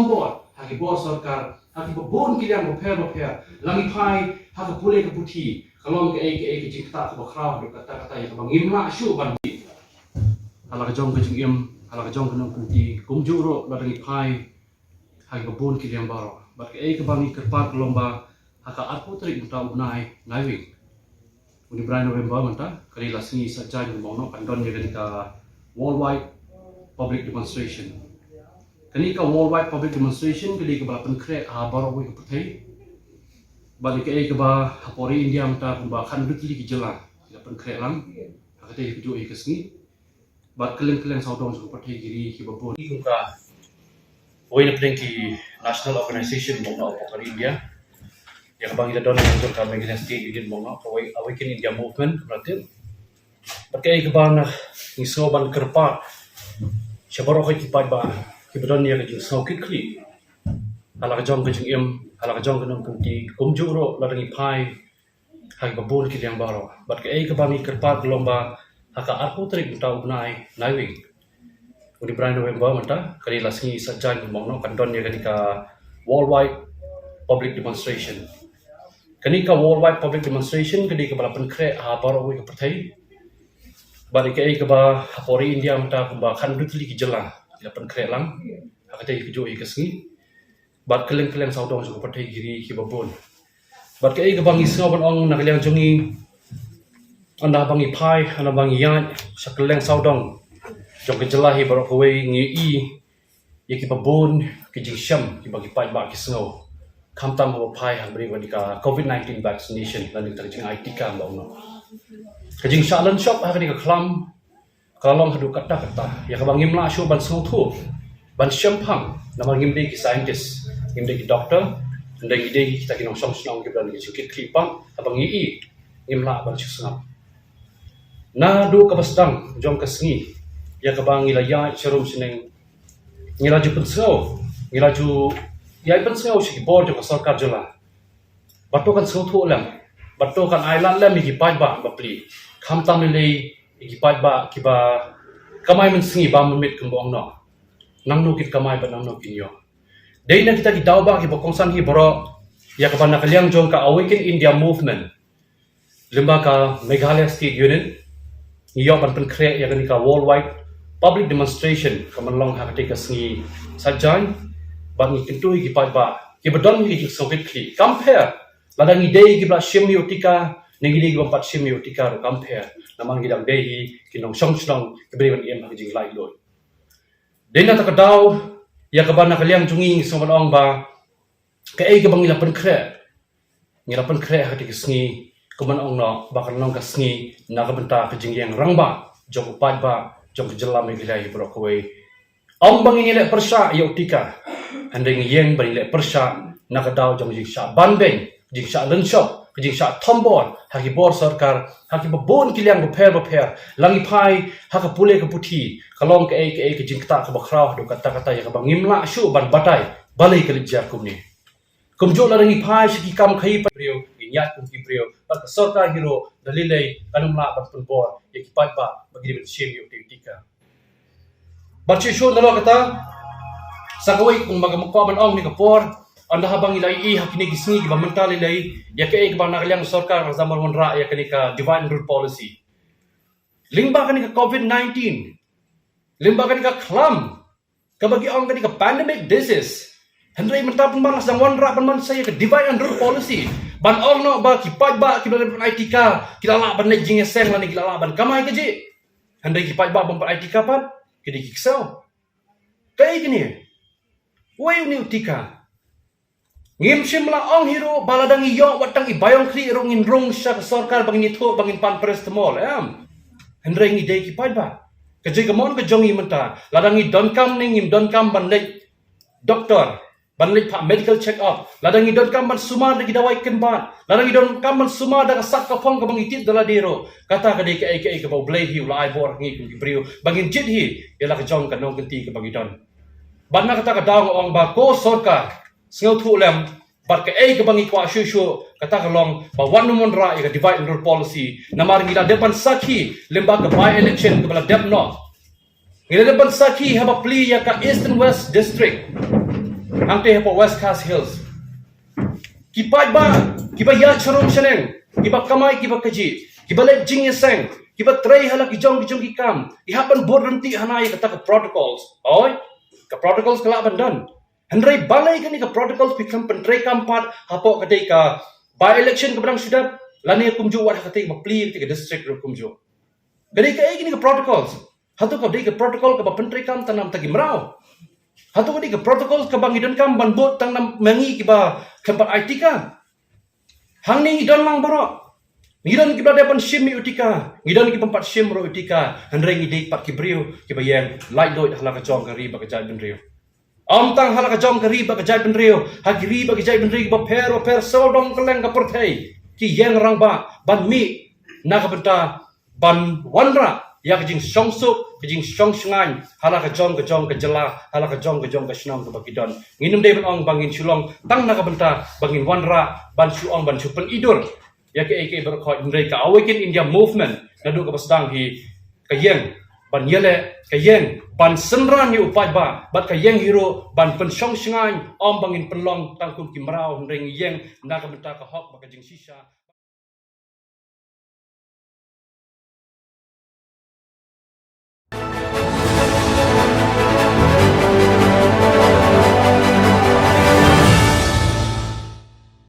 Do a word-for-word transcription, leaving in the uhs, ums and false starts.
bor ha ki bor sorkar ha ki babun ki liang bapher bapher. La ngi phai ha ka pule ka puthi, ka long kaei kaei ka jingktah kaba khraw haduh katta katta ïa kaba ngim lah shuh ban ha la ka jong ka jingim, ha la ka jong ka nongkynti, kumjuh ruh lada ngi phai ha ki babun ki liang baroh. Bad kaei kaba ngi kyrpad ka long ba ha ka arphew tarik mynta u bnai Naiwieng, u ni u bnai November mynta, ka dei la sngi Saitjaiñ, kumba ong noh, kan don ïa kane ka worldwide public demonstration. Kane ka worldwide public demonstration ka dei kaba la pynkhreh ha baroh kawei ka pyrthei. Bad ïa kaei kaba ha por India mynta kumba khathynriew tylli ki jylla ki la pynkhreh lang ha katei kajuh ïa ka sngi. Bad kylleng kylleng sawdong jong ka pyrthei, ki ri kiba bun. Kum kawei na pdeng ki national organization, kumba ong noh, ha India, ïa kaba ngi la don, ïa jong ka Meghalaya State Union, kumba ong noh, kawei Awaken India Movement, kumba la tip. Bad kaei kaba ngi sngew ban kyrpad sha baroh ki paidbah kiba don ïa ka jingsngew kitkhlieh ha la ka jong ka jingim, ha la ka jong ka nongkynti, kumjuh ruh lada ngi phai ha ki babun ki liang baroh. Bad kaei kaba ngi kyrpad ka long ba ha ka arphew tarik mynta u bnai Naiwieng, u ni u bnai November mynta, ka dei la sngi Saitjaiñ, kumba ong noh, kan don ïa kane ka worldwide public demonstration. Kane ka worldwide public demonstration ka dei kaba la pynkhreh ha baroh kawei ka pyrthei. Bad ïa kaei kaba ha por India mynta kumba khathynriew tylli ki jylla ki la pynkhreh lang ha katei kajuh ïa ka sngi. Bad kylleng kylleng sawdong jong ka pyrthei, ki ri kiba bun. Bad kaei kaba ngi sngew ban ong na ka liang jong ngi, ynda ba ngi phai, ynda ba ngi ïaid sha kylleng sawdong jong ka jylla hi baroh kawei, ngi i ïa kiba bun ki jingshem kiba ki paidbah ki sngew, khamtam haba phai ha ka bynta ka covid nineteen vaccination lane ka jingai tika, kumba ong noh. Ka jingshah lynshop ha kane ka khlam ka la long haduh katta katta ïa kaba ngim lah shuh ban sngewthuh, ban shemphang, namar ngim dei ki scientist, ngim dei ki doctor, hynrei ngi dei kita ki nongshong shnong kiba don ki jingkitkhlieh pat, haba ngi i ngim lah ban shu sngap. Naduh kaba sdang jong ka sngi ïa kaba ngi la ïaid sharum shaneng, ngi la ju pynsngew, ngi la ju ïai pynsngew sha ki bor jong ka sorkar jylla ba to kan sngewthuh lem, ba to kan ailad lem ïa ki paidbah bapli, khamtam lei lei ïa ki paidbah kiba kamai mynsngi bam mynmiet, kumba ong noh, nangno kin kamai bad nangno kin ïoh. Dei na kita ki daw ba kiba kongsan hi baroh ïa kaba na ka liang jong ka Awaken India Movement, lyngba ka Meghalaya State Union, ngi ïoh ban pynkhreh ïa kane ka worldwide public demonstration ka ban long ha katei ka sngi Saitjaiñ. Bad ngi kyntu ïa ki paidbah kiba don ïa ki jingsngewkitkhlieh, kam pher lada ngi dei kiba la shim ïa u tika ne ngi dei kibym pat shim ïa u tika ruh, kam pher, namar ngi dang dei hi ki nongshong shnong kiba dei ban im ha ka jinglaitluid. Dei na kata ka daw ïa kaba na ka liang jong ngi ngi sngew ban ong ba kaei kaba ngi la pynkhreh, ngi la pynkhreh ha katei ka sngi, kumba ong noh, ba kan long ka sngi na ka bynta ka jingïeng rangbah jong u paidbah jong ka jylla Meghalaya hi baroh kawei. Ym ba ngin ïaleh pyrshah ïa u tika, hynrei ngi ïeng ban ïaleh pyrshah na ka daw jong ka jingshah banbeiñ, jingshah lynshop, ka jingshah thombor ha ki bor sorkar, ha kiba bun ki liang bapher bapher. La ngi phai ha ka pule ka puthi, ka long kaei kaei ka jingktah kaba khraw haduh katta katta ïa kaba ngim lah shuh ban batai balei ka leit jia kumne. Kumjuh lada ngi phai sha ki kam khaïi paidbah, briew, ngin ïaid kum ki briew, bad ka sorkar hi ruh da lei lei kan ym lah ban pynbor ïa ki paidbah ba ki dei ban shim ïa u tika. Bad shuh shuh nalor kata, sa kawei kumba nga kwah ban ong ha kane ka por, ynda haba ngi la ïohi ha kine ki sngi kiba mynta lei lei ïa kaei kaba na ka liang sorkar ka dang wanrah ïa kane ka divide and rule policy lyngba kane ka covid nineteen, lyngba kane ka khlam kaba ki ong kane ka pandemic disease. Hynrei mynta pynban la sdang wanrah pynban sa ïa ka divide and rule policy, ban ong noh ba ki paidbah kiba la dep ban ai tika ki la lah ban leit jingïaseng lane ki la lah ban kamai kajih, hynrei ki paidbah bym pat ai tika pat ki dei ki ksew. Kaei kane? Uei une u tika? Ngim shym la ong hi ruh ba lada ngi ïoh wat tang i ba ïong khlieh ruh ngin rung sha ka sorkar ba ngin ïathuh ba ngin pan paracetamol, em. Hynrei ngi dei ki paidbah. Ka jingkmen ka jong ngi mynta, lada ngi donkam ne ngim donkam ban leit doktor, ban leit phah medical check up, lada ngi donkam ban sumar da ki dawai kynbat, lada ngi donkam ban sumar da ka sap ka phong kaba ngi tip da lade ruh, kata ka dei kaei kaei kaba U Blei hi u la ai bor ha ngi kum ki briew ba ngin jied hi ïa la ka jong ka nongkynti kaba ngi don. Bad na kata ka daw nga ong ba ko sorkar, sngewthuh lem, bad kaei kaba ngi kwah shuh shuh kata ka long ba wat nym wanrah ïa ka divide and rule policy, namar ngi la dep ban sakhi lyngba ka by election kaba la dep noh. Ngi la dep ban sakhi haba plie ïa ka Eastern West District. hangte hapoh West Khasi Hills. Ki paidbah, kiba ïaid sharum shaneng, kiba kamai, kiba kajih, kiba leit jingïaseng, kiba trei ha la ki jong ki jong ki kam, ki hap ban bud ryntih hana ïa kata ka protocols. Hooid, ka protocols ka lah ban don. Hynrei balei kane ka protocols phi khlem pyntreikam pat hapoh katei ka by election kaba dang shu dep, lane kumjuh wat ha katei ka bapli katei ka district ruh kumjuh. Ka dei kaei kine ka protocols? Hato ka dei ka protocol kaba pyntreikam tang namar ki mraw? Hato ka dei ka protocols kaba ngi donkam ban bud tang namar ngi kiba khlem pat ai tika? Hangne ngi don lang baroh. Ngi don kiba dei ban shim ïa u tika, ngi don kiba pat shim ruh u tika, hynrei ngi dei pat ki briew kiba ïeng laitluid ha la ka jong ka ri bad ka jaitbynriew. Ym tang ha la ka jong ka ri bad ka jaitbynriew, ha ki ri bad ki jaitbynriew kiba pher bapher sawdong kylleng ka pyrthei, ki ïeng rangbah ban mih na ka bynta ban wanrah ïa ka jingshongsuk, ka jingshongshngaiñ ha la ka jong ka jong ka jylla, ha la ka jong ka jong ka shnong kaba ki don. Ngin ym dei ban ong ba ngin shu long tang na ka bynta ba ngin wanrah ban shu ong ban shu pynidur ïa kaei kaei baroh khoit, hynrei ka Awaken India Movement naduh kaba sdang hi ka ïeng ban ïaleh, ka ïeng ban synran ïa u paidbah, bad ka ïeng hi ruh ban pynshongshngaiñ, ym ba ngin pynlong tang kum ki mraw, hynrei ngi ïeng na ka bynta ka hok bad ka jingshisha.